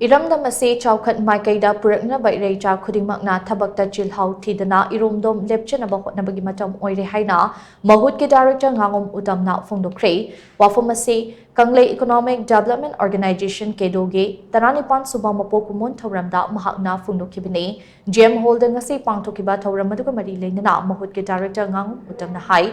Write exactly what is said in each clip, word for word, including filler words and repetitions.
ꯏꯔꯝꯗꯝ ꯑꯁꯤ ꯆꯥꯎꯈꯠ ꯃꯥꯏꯀꯩꯗ ꯄꯨꯔꯛꯅꯕ ꯏꯔꯩꯆꯥ ꯈꯨꯗꯤꯡꯃꯛꯅ ꯊꯕꯛꯇ ꯆꯤꯜꯍꯥꯎ ꯊꯤꯗꯅ ꯏꯔꯣꯝꯗꯣꯝ ꯂꯦꯞꯆꯅꯕ ꯍꯣꯠꯅꯕꯒꯤ ꯃꯇꯝ ꯑꯣꯏꯔꯦ ꯍꯥꯏꯅ ꯃꯍꯨꯠꯀꯤ ꯗꯥꯏꯔꯦꯛꯇꯔ ꯉꯥꯉꯣꯝ ꯎꯇꯝꯅ ꯐꯣꯡꯗꯣꯛꯈ꯭ꯔꯦ꯫ ꯋꯥꯐꯝ ꯑꯁꯤ ꯀꯪꯂꯩ ꯏꯀꯣꯅꯣꯃꯤꯛ ꯗꯦꯕꯂꯞꯃꯦꯟ ꯑꯣꯔꯒꯅꯥꯏꯖꯦꯁꯟ ꯀꯦꯗꯣꯒꯤ ꯇꯔꯥꯅꯤꯄꯥꯟ ꯁꯨꯕ ꯃꯄꯣꯛ ꯀꯨꯝꯑꯣꯟ ꯊꯧꯔꯝꯗ ꯃꯍꯥꯛꯅ ꯐꯣꯡꯗꯣꯛꯈꯤꯕꯅꯤ꯫ ꯖꯤ ꯑꯦꯝ ꯍꯣꯜꯗ ꯉꯁꯤ ꯄꯥꯡꯊꯣꯛꯈꯤꯕ ꯊꯧꯔꯝ ꯑꯗꯨꯒ ꯃꯔꯤ ꯂꯩꯅꯅ ꯃꯍꯨꯠꯀꯤ ꯗꯥꯏꯔꯦꯛꯇꯔ ꯉꯥꯉꯣꯝ ꯎꯇꯝꯅ ꯍꯥꯏ,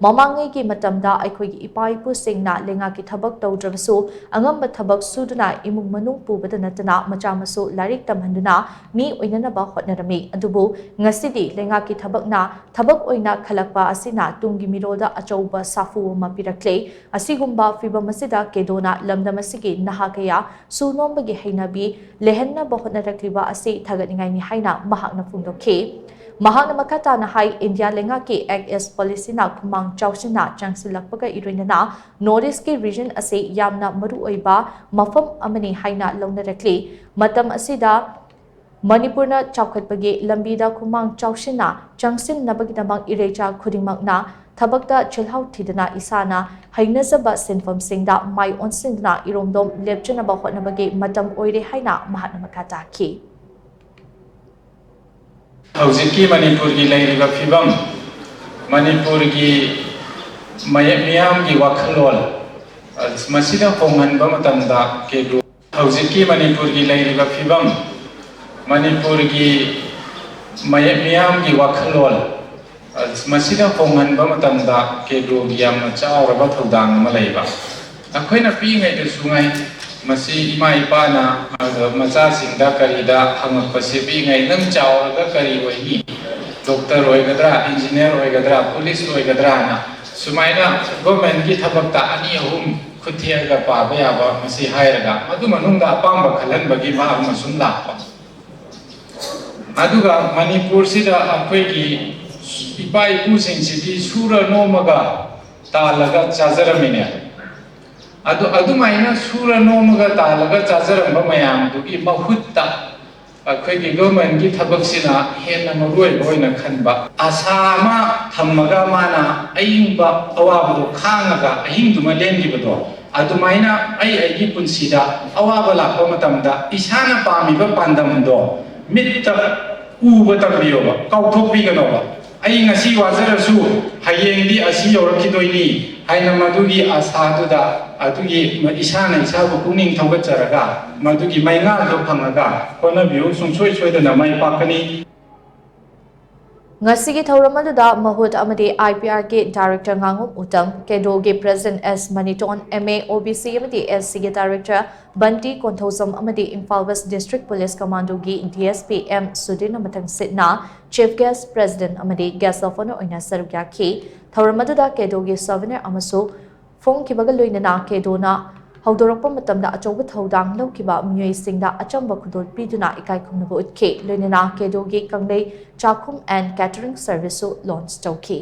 ꯃꯃꯥꯡꯉꯩꯒꯤ ꯃꯇꯝꯗ ꯑꯩꯈꯣꯏꯒꯤ ꯏꯄꯥ ꯏꯄꯨꯁꯤꯡꯅ ꯂꯩꯉꯥꯛꯀꯤ ꯊꯕꯛ ꯇꯧꯗ꯭ꯔꯕꯁꯨ ꯑꯉꯝꯕ ꯊꯕꯛ ꯁꯨꯗꯨꯅ ꯏꯃꯨꯡ ꯃꯅꯨꯡ ꯄꯨꯕꯗ ꯅꯠꯇꯅ ꯃꯆꯥ ꯃꯁꯨ ꯂꯥꯏꯔꯤꯛ ꯇꯝꯍꯟꯗꯨꯅ ꯃꯤ ꯑꯣꯏꯅꯅꯕ ꯍꯣꯠꯅꯔꯝꯃꯤ꯫ ꯑꯗꯨꯕꯨ ꯉꯁꯤꯗꯤ ꯂꯩꯉꯥꯛꯀꯤ ꯊꯕꯛꯅ ꯊꯕꯛ ꯑꯣꯏꯅ ꯈꯜꯂꯛꯄ ꯑꯁꯤꯅ ꯇꯨꯡꯒꯤ ꯃꯤꯔꯣꯜꯗ ꯑꯆꯧꯕ ꯁꯥꯐꯨ ꯑꯃ ꯄꯤꯔꯛꯂꯦ꯫ ꯑꯁꯤꯒꯨꯝꯕ ꯐꯤꯚꯝ ꯑꯁꯤꯗ ꯀꯦꯗꯣꯅ ꯂꯝꯗꯝ ꯑꯁꯤꯒꯤ ꯅꯍꯥ ꯀꯌꯥ ꯁꯨ ꯅꯣꯝꯕꯒꯤ ꯍꯩꯅꯕꯤ ꯂꯩꯍꯟꯅꯕ ꯍꯣꯠꯅꯔꯛꯂꯤꯕ ꯑꯁꯤ ꯊꯥꯒꯠꯅꯤꯡꯉꯥꯏꯅꯤ ꯍꯥꯏꯅ ꯃꯍꯥꯛꯅ ꯐꯣꯡꯗꯣꯛꯈꯤ꯫ ꯃꯍꯥꯛꯅ ꯃꯈꯥ ꯇꯥꯅ ꯍꯥꯏ, ꯏꯟꯗꯤꯌꯥ ꯂꯩꯉꯥꯛꯀꯤ ꯑꯦꯛ ꯏꯁ ꯄꯣꯂꯤꯁꯤꯅ ꯈꯨꯃꯥꯡ ꯆꯥꯎꯁꯤꯟꯅ ꯆꯪꯁꯤꯜꯂꯛꯄꯒ ꯏꯔꯣꯏꯅꯅ ꯅꯣꯔꯠ ꯏꯁꯀꯤ ꯔꯤꯖꯟ ꯑꯁꯤ ꯌꯥꯝꯅ ꯃꯔꯨꯑꯣꯏꯕ ꯃꯐꯝ ꯑꯃꯅꯤ ꯍꯥꯏꯅ ꯂꯧꯅꯔꯛꯂꯤ꯫ ꯃꯇꯝ ꯑꯁꯤꯗ ꯃꯅꯤꯄꯨꯔꯅ ꯆꯥꯎꯈꯠꯄꯒꯤ ꯂꯝꯕꯤꯗ ꯈꯨꯃꯥꯡ ꯆꯥꯎꯁꯤꯟꯅ ꯆꯪꯁꯤꯟꯅꯕꯒꯤꯗꯃꯛ ꯏꯔꯩꯆꯥ ꯈꯨꯗꯤꯡꯃꯛꯅ ꯊꯕꯛꯇ ꯆꯤꯜꯍꯥꯎ ꯊꯤꯗꯅ ꯏꯁꯥꯅ ꯍꯩꯅꯖꯕ ꯁꯤꯟꯐꯝꯁꯤꯡꯗ ꯃꯥꯏ ꯑꯣꯟꯁꯤꯟꯗꯨꯅ ꯏꯔꯣꯝꯗꯣꯝ ꯂꯦꯞꯆꯅꯕ ꯍꯣꯠꯅꯕꯒꯤ ꯃꯇꯝ ꯑꯣꯏꯔꯦ ꯍꯥꯏꯅ ꯃꯍꯥꯛꯅ ꯃꯈꯥ ꯇꯥꯈꯤ꯫ ꯍꯧꯖꯤꯛꯀꯤ ꯃꯅꯤꯄꯨꯔꯒꯤ ꯂꯩꯔꯤꯕ ꯐꯤꯕꯝ, ꯃꯅꯤꯄꯨꯔꯒꯤ ꯃꯌꯦꯛ ꯃꯤꯌꯥꯝꯒꯤ ꯋꯥꯈꯜꯂꯣꯟ, ꯑ, ꯃꯁꯤꯗ ꯍꯣꯡꯍꯟꯕ ꯃꯇꯝꯗ ꯀꯦꯗꯣ, ꯍꯧꯖꯤꯛꯀꯤ ꯃꯅꯤꯄꯨꯔꯒꯤ ꯂꯩꯔꯤꯕ ꯐꯤꯕꯝ, ꯃꯅꯤꯄꯨꯔꯒꯤ ꯃꯌꯦꯛ ꯃꯤꯌꯥꯝꯒꯤ ꯋꯥꯈꯜꯂꯣꯟ, ꯑ, ꯃꯁꯤꯗ ꯍꯣꯡꯍꯟꯕ ꯃꯇꯝꯗ ꯀꯦꯗꯣꯒꯤ ꯌꯥꯝꯅ ꯆꯥꯎꯔꯕ ꯊꯧꯗꯥꯡ ꯑꯃ ꯂꯩꯕ꯫ ꯑꯩꯈꯣꯏꯅ ꯄꯤꯛꯏꯉꯩꯗꯁꯨ ꯉꯥꯏ, ꯃꯁꯤ ꯏꯃꯥ ꯏꯄꯥꯅ, ꯑ, ꯃꯆꯥꯁꯤꯡꯗ ꯀꯔꯤꯗ ꯍꯪꯉꯛꯄꯁꯦ, ꯄꯤꯛꯏꯉꯩ, "ꯅꯪ ꯆꯥꯎꯔꯒ ꯀꯔꯤ ꯑꯣꯏꯅꯤ? ꯗꯣꯛꯇꯔ ꯑꯣꯏꯒꯗ꯭ꯔꯥ, ꯏꯟꯖꯤꯅꯤꯌꯔ ꯑꯣꯏꯒꯗ꯭ꯔꯥ, ꯄꯨꯂꯤꯁ ꯑꯣꯏꯒꯗ꯭ꯔꯥꯅ?" ꯁꯨꯃꯥꯏꯅ ꯒꯣꯔꯃꯦꯟꯒꯤ ꯊꯕꯛꯇ ꯑꯅꯤ ꯑꯍꯨꯝ ꯈꯨꯠ ꯊꯦꯛꯑꯒ ꯄꯥꯕ ꯌꯥꯕ ꯃꯁꯤ ꯍꯥꯏꯔꯒ, ꯃꯗꯨ ꯃꯅꯨꯡꯗ ꯑꯄꯥꯝꯕ ꯈꯜꯍꯟꯕꯒꯤ ꯃꯍꯥꯛ ꯑꯃ ꯁꯨꯝ ꯂꯥꯛꯄ꯫ ꯑꯗꯨꯒ ꯃꯅꯤꯄꯨꯔꯁꯤꯗ ꯑꯩꯈꯣꯏꯒꯤ ꯏꯄꯥ ꯏꯄꯨꯁꯤꯡꯁꯤꯗꯤ ꯁꯨꯔ ꯅꯣꯝꯃꯒ ꯇꯥꯜꯂꯒ ꯆꯥꯖꯔꯝꯃꯤꯅꯦ꯫ ꯑꯗꯨ, ꯑꯗꯨꯃꯥꯏꯅ ꯁꯨꯔ ꯅꯣꯝꯃꯒ ꯇꯥꯜꯂꯒ ꯆꯥꯖꯔꯝꯕ ꯃꯌꯥꯝꯗꯨꯒꯤ ꯃꯍꯨꯠꯇ ꯑꯩꯈꯣꯏꯒꯤ ꯒꯣꯔꯃꯦꯟꯒꯤ ꯊꯕꯛꯁꯤꯅ ꯍꯦꯟꯅ ꯃꯔꯨꯑꯣꯏꯕ ꯑꯣꯏꯅ ꯈꯟꯕ꯫ ꯑꯁꯥ ꯑꯃ ꯊꯝꯃꯒ ꯃꯥꯅ ꯑꯏꯪꯕ ꯑꯋꯥꯕꯗꯣ ꯈꯥꯡꯉꯒ ꯑꯍꯤꯡꯗꯨꯃ ꯂꯦꯟꯈꯤꯕꯗꯣ, ꯑꯗꯨꯃꯥꯏꯅ ꯑꯩ ꯑꯩꯒꯤ ꯄꯨꯟꯁꯤꯗ ꯑꯋꯥꯕ ꯂꯥꯛꯄ ꯃꯇꯝꯗ ꯏꯁꯥꯅ ꯄꯥꯝꯃꯤꯕ ꯄꯥꯟꯗꯝꯗꯣ ꯃꯤꯠꯇ ꯎꯕ ꯇꯝꯕꯤꯌꯣꯕ, ꯀꯥꯎꯊꯣꯛꯄꯤꯒꯅꯣꯕ꯫ ꯑꯩ ꯉꯁꯤ ꯋꯥꯖꯔꯁꯨ ꯍꯌꯦꯡꯗꯤ ꯑꯁꯤ ꯌꯧꯔꯛꯈꯤꯗꯣꯏꯅꯤ ꯍꯥꯏꯅ ꯃꯗꯨꯒꯤ ꯑꯁꯥꯗꯨꯗ, ꯑꯗꯨꯒꯤ ꯏꯁꯥꯅ ꯏꯁꯥꯕꯨ ꯄꯨꯛꯅꯤꯡ ꯊꯧꯒꯠꯆꯔꯒ ꯃꯗꯨꯒꯤ ꯃꯩꯉꯥꯜꯗꯣ ꯐꯪꯉꯒ ꯍꯣꯠꯅꯕꯤꯌꯨ, ꯁꯨꯡꯁꯣꯏ ꯁꯣꯏꯗꯅ ꯃꯥꯏ ꯄꯥꯛꯀꯅꯤ꯫ ꯉꯁꯤꯒꯤ ꯊꯧꯔꯝ ꯑꯗꯨꯗ ꯃꯍꯨꯠ ꯑꯃꯗꯤ IPRꯒꯤ Director ꯉꯥꯉꯣꯝ Uttam, ꯀꯦꯗꯣꯒꯤ President S ꯃꯅꯤꯇꯣꯟ, MA, OBC ꯑꯃꯗꯤ SCꯒꯤ Director ꯕꯟꯇꯤ ꯀꯣꯟꯊꯧꯖꯝ ꯑꯃꯗꯤ Imphal West District Police Commandoꯒꯤ DSP M ꯁꯨꯙꯤꯔꯅ ꯃꯊꯪ ꯁꯤꯠꯅ Chief Guest, President ꯑꯃꯗꯤ Guest of Honour ꯑꯣꯏꯅ ꯁꯔꯨꯛ ꯌꯥꯈꯤ꯫ ꯊꯧꯔꯝ ꯑꯗꯨꯗ ꯀꯦꯗꯣꯒꯤ Souvenir ꯑꯃꯁꯨ ꯐꯣꯡꯈꯤꯕꯒ ꯂꯣꯏꯅꯅ ꯀꯦꯗꯣꯅ ꯍꯧꯗꯣꯔꯛꯄ ꯃꯇꯝꯗ ꯑꯆꯧꯕ ꯊꯧꯗꯥꯡ ꯂꯧꯈꯤꯕ ꯃꯤꯑꯣꯏꯁꯤꯡꯗ ꯑꯆꯝꯕ ꯈꯨꯗꯣꯜ ꯄꯤꯗꯨꯅ ꯏꯀꯥꯏ ꯈꯨꯝꯅꯕ ꯎꯠꯈꯤ꯫ ꯂꯣꯏꯅꯅ ꯀꯦꯗꯣꯒꯤ ꯀꯪꯂꯩ ꯆꯥꯛꯈꯨꯝ and catering serviceꯁꯨ launch ꯇꯧꯈꯤ꯫